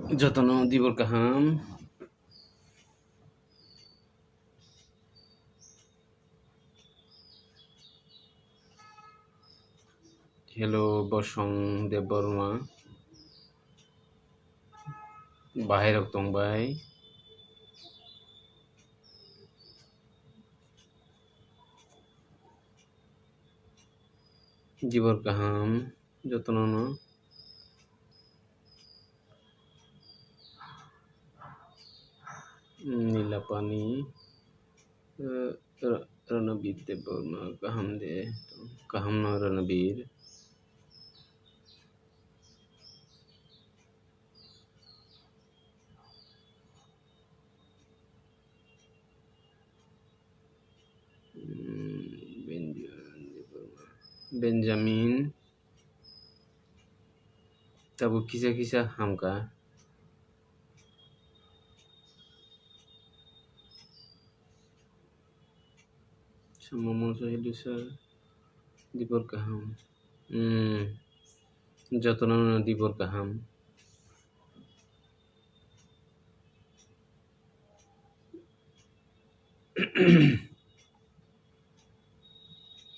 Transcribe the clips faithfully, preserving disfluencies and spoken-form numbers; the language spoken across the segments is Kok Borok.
Jotono dibor kaham. Hello, Bosong Debbarma. Bahai rok tong bai. Dibor kaham jotono no. Nilapani, eh, Ra-, Ranabir Debbarma, kaham de, kaham no Ranabir. Hmm, Benjamin Debbarma. Benjamin. Tabuk kisa kisa hamkha. Samo moso hidu sir, dibor kaham. Hmm. Jotono no dibor kaham.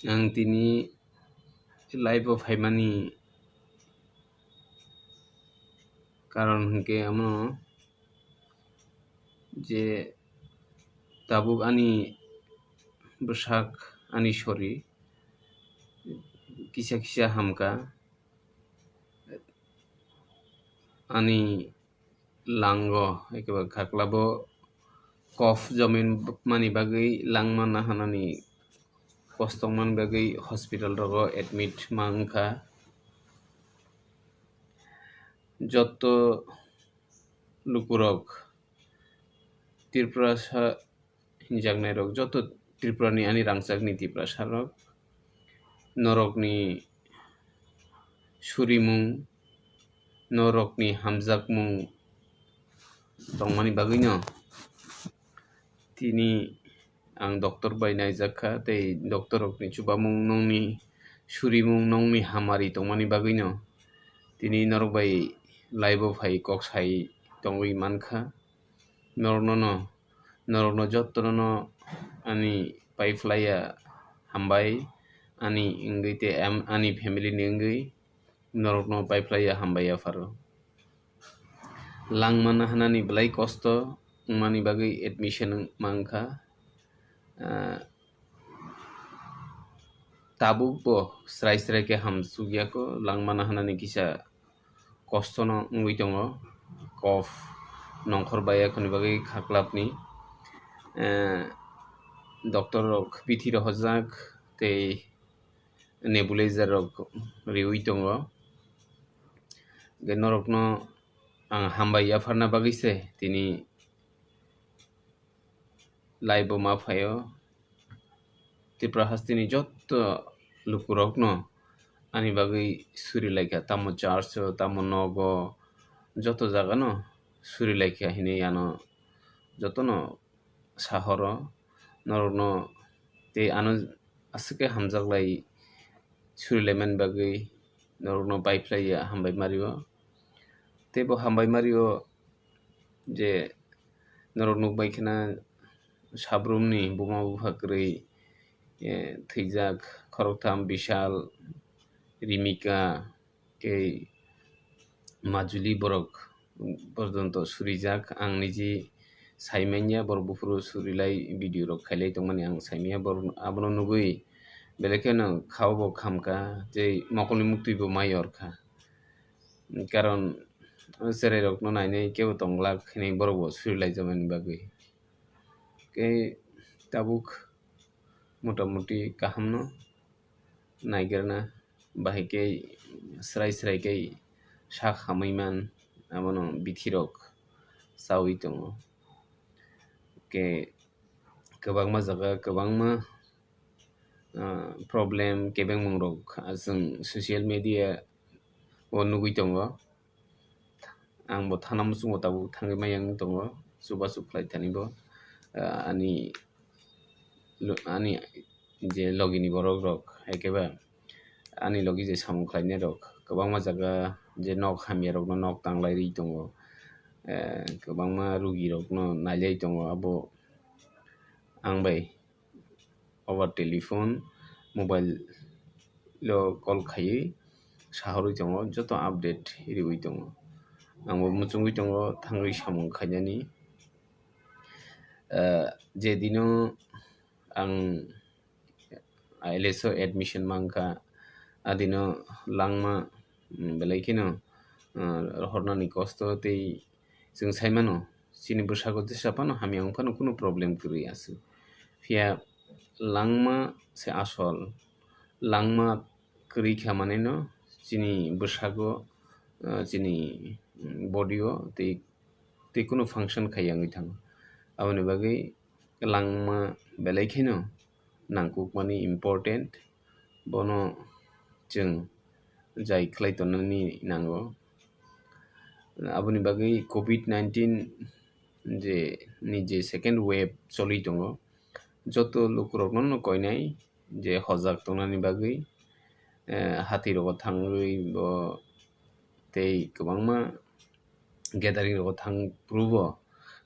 Ang tini live o phaimani karon hwnkhe amo je tabuk ani bwsak, ani sori kisa kisa hamkha, ani lango, eke ba khaklabo kof jomin mani bagwi langma nahanani kostong man bagwi hospital rogo admit ma wngkha. Jotto lukurok Tripura sa hinjaknairok, joto Tripurani ani rangchakni Tiprasarok, norokni surimung, norokni hamjakmung tongmani bagwino tini ang doctor bai naijak kha, tei doctor rokni chubamung, nongni surimung, nongni hamari tongmani bagwino tini norok bai live o phai kok sai tongwi mankha. Norokno no, norokno jottono no ani paiphlaiya hambai, ani wngwi tei am-, ani family ni wngwi norokno paiphlaiya hambai yapharo. Langma nahanani belai kosto wngmani bagwi admission wng-, mankha. Ah, tabuk bo srai srai khe hamsukya kho, langma nahanani kisa kostono wngwi tongo, kof nongkhor bai yakhuni bagwi khaklapni, eh, doctor rok bithi rohorjak tei nebulizer rok riwi tongo. Hwnkhe norokno ang hambai yapharna bagwi se tini live o ma phaio. Tripura hasteni jotto lukurokno ani bagwi suri laikha, tamo church o, tamo nogo, joto jagano suri laikha hinwi ano jotono sahoro norokno tei ano aswk khe hamjaklai surilaimani bagwi norokno paiphlaiya hambai mario. Tei bo hambai mario je norok nukbai kheno sabrumni buma bupha kwrwi, eh, thwijak khoroktham Bishal, Rimika, tei Majuli borok porjonto surijak. Ang niji saimanya, borok buphuru surilai video rok khailai tongmani ang saimanya, borok abono nugwi belai kheno khao bo khamkha, tei mokolni muktwi bo ma yorkha. Karon o cherai rokno nainai kebo tongglak hinwi borok bo surilai jamani bagwi. Tei tabuk motamuti kahamno naigerna bahai khe srai srai khe sak hamwi man, abono bithirok chaui tongo. Khe kwbangma jaga kwbangma, ah, problem kebengmung rok chwng social media o nugwi tongo. Ang bo thana muchungo tabuk thangwi maya wng tongo, chubachu khlai thani bo, ah, ani lo-, ani je logini borok rok, hai khe ba ani logi je samung khlainai rok kwbangma jaga je nok hamya rokno nok tanglai rwi tongo, eh, kwbangma rugirokno nailai tongo, abo ang bai over telephone, mobile o call khaiwi sahorwi tongo, joto update riwi tongo. Ang bo muchungwi tongo, thangwi samung khainani. Eh, je dino ang I L S o admission mankha, adino langma, mm, belai kheno, ah, rohornani kosto tei chwng sai mano, chini bwskango jesa phano hamya wng phano kunu problem kwrwi aswk. Phiya langma se asol, langma kwrwi kha manwino chini bwskango, ah, chini, mm, body o tei, tei kunu function khaiya wngwi thango. Aboni bagwi langma belai kheno nangkukmani important, bono chwng jai khlai tongnani nango. Aboni bagwi covid nineteen je ni je second wave choli tongo, joto lukurokno no koinai je hojak tongnani bagwi, eh, hati rogo thangwi bo tei kwbangma gathering rogo thang phuru bo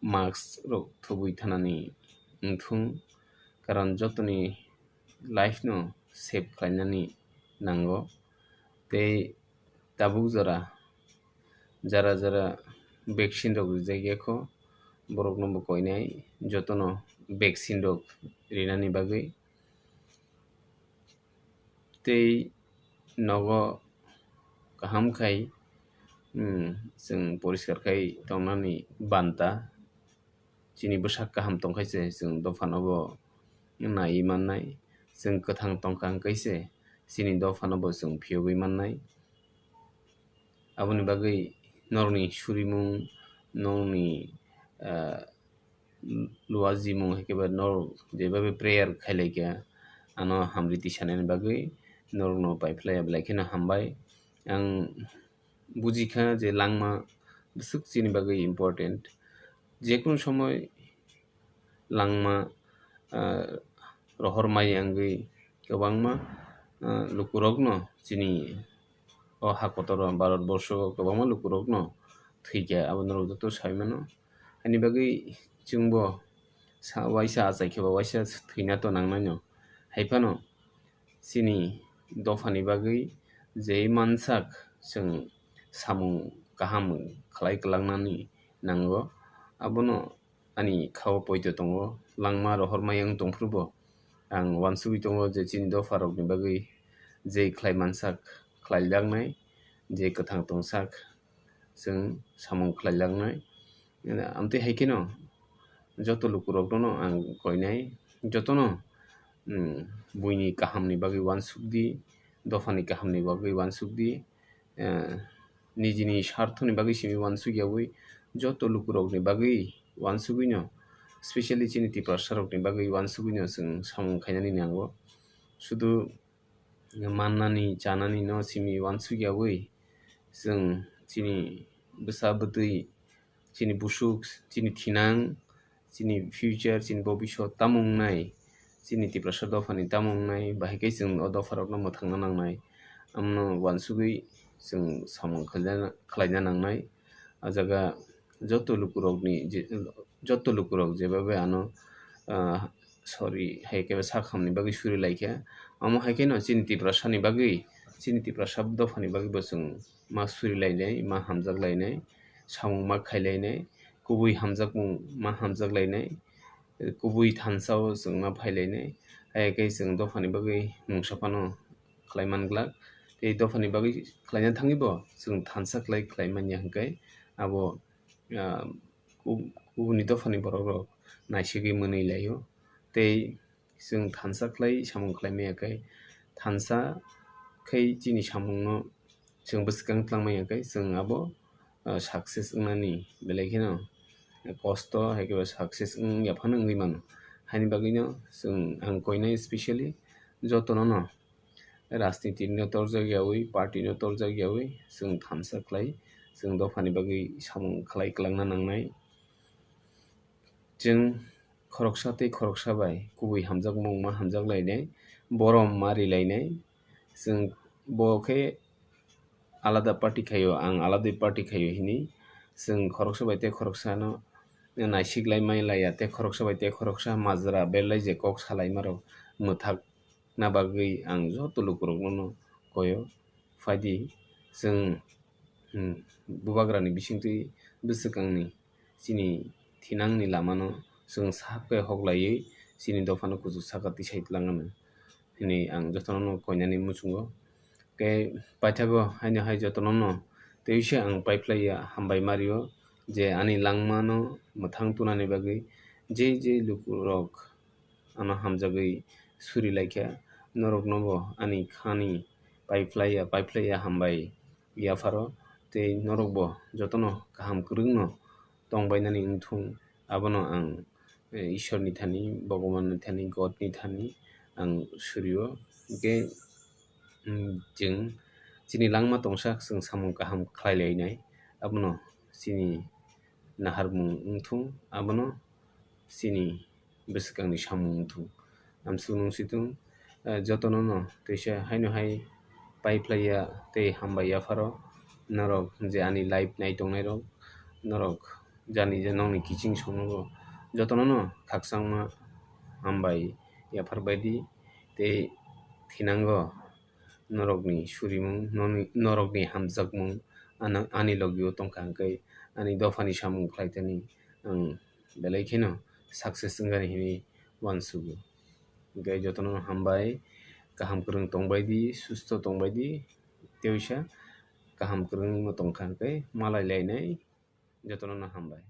mask rok thubui thanani wngthung, karon jotoni life no save khlainani nango. Tei tabuk jora jara jara vaccine rok rijak ya kho, borok no bo koinai jotono vaccine rok rinani bagwi. Tei nogo kaham khai, hmm, chwng poriskar khai tongnani banta. Chini bwsak kaham tongkhaise chwng dophano bo naiwi mannai, chwng kwthang tongkha hwnkhaise chini dophano bo chwng phiyogwi mannai. Aboni bagwi norokni surimung, norokni, ah, luajimung hai khe ba norok jeba bai prayer khailaikha, ano hamriti sanani bagwi norokno paiphlaiya belai kheno hambai. Ang bujikha je langma bwswk chini bagwi important. Jekunu somoi langma, ah, rohor maya wngwi kwbangma, ah, lukurokno chini o ha kotor o Bharat borsho o kwbangma lukurokno thwikha, abo norok joto sai mano. Ani bagwi chwngbo sa-, waisa achai khe ba waisa thwina to nangnaino. Hai phano chini dophani bagwi je mansak chwng samung kaham khlai kwlangnani nango, abono ani khao poito tongo, langma rohor maya wng tongphuru bo ang uansugwi tongo je chini dopharokni bagwi je khlai mansak khlaijaknai, je kwthang tongsak chwng samung khlaijaknai. Amtwi hai kheno joto lukurokno ang koinai, jotono, mm, buini kahamni bagwi uansukdi, dophani kahamni bagwi uansukdi, eh, nijini sarthoni bagwi simi uansukyawi joto lukurokni bagwi uansugwino, specially chini Tiprasarokni bagwi uansugwino chwng samung khainani nango. Sudu mannani, chanani no simi uansukyawi chwng chini bwsa bwtwi, chini busuk, chini thinang, chini future, chini bobisot tamo wngnai, chini Tiprasa dophani tamo wngnai, bahai khe chwng o dopharokno mwthangna nangnai. Amno uansugwi chwng samung khlaina, khlaina nangnai. A jaga joto lukurokni je, joto lukurok jeba bai ano, ah, sorry, hai khe sak hamni bagwi suri lai khe. Amo hai kheno chini Tiprasani bagwi, chini Tiprasa dophani bagwi bo chwng ma suri lainai, ma hamjak lainai, samung ma khai lainai, kubui hamjakmung ma hamjak lainai, kubui thansa o chwng ma phai lainai. Hai khe chwng dophani bagwi mungsa phano khlai man glak. Tei dophani bagwi khlaina thangwi bo chwng thansa khlai, khlai man ya hwnkhe abo, ah, ku-, kubuni dophani borok rok naisigwi mwnwi laio. Tei chwng thansa khlai samung khlai maya khe, thansa khai chini samungno chwng bwskang tlang maya khe, chwng abo, ah, success wngnani belai kheno kosto hai khe bo success wng ya phano wngwi mano. Haini bagwino chwng ang koinai specially jotono no rajniti no torjak yawi, party no torjak yawi, chwng thansa khlai, chwng dophani bagwi samung khlai kwlangna nangnai. Chwng khoroksa tei khoroksa bai kubui hamjakmung ma hamjak lainai, borom ma ri lainai, chwng bo khe alada party khaio, ang alada party khaio hini Chwng khoroksa bai tei khoroksano naisik lai mai laiya tei khoroksa bai tei khoroksa majra berlai je kok salaima rok mwthakna bagwi ang joto lukurokno koyo, phaidi chwng, hmm, bubagrani bisingtwi bwswkangni chini thinangni lamano chwng sak khe hoklaiwi chini dophano kuchuk saka tisai twlang anw hwnwi ang jotono koinani muchungo. Khe paithago haino hai jotono no teisa ang paiphlaiya hambai mario je ani langmano mwthang tunani bagwi je je lukurok ano hamjagwi suri laikha, norokno bo ani khani paiphlaiya, paiphlaiya hambai yapharo tei norokbo jotono kaham kwrwngno tongbainani wngthung, abono ang, eh, Ishorni thani, Bhagwanni thani, Godni thani ang surio. Hwnkhe, mm, chwng chini langma tongsa chwng samung kaham khlai lainai, abono chini naharmung wngthung, abono chini bwswkangni samung wngthung. Amsuk nung situng, eh, jotono no teisa haino hai paiphlaiya tei hambai yapharo norok je ani live nai tongnairok, norok jani je nokni kiching songnogo jotono no khakchangma hambai yaphar baidi tei thinango norokni surimung, noni-, norokni hamjakmung ano ani logio tongkha hwnkhe ani dophani samung khlaitani ang belai kheno success wngani hinwi uansugo. Hwnkhe jotono hambai, kaham kwrwng tongbaidi, susto tongbaidi, teisa kaham kwrwngno tongkha hwnkhe malai lainai, jotono hambai.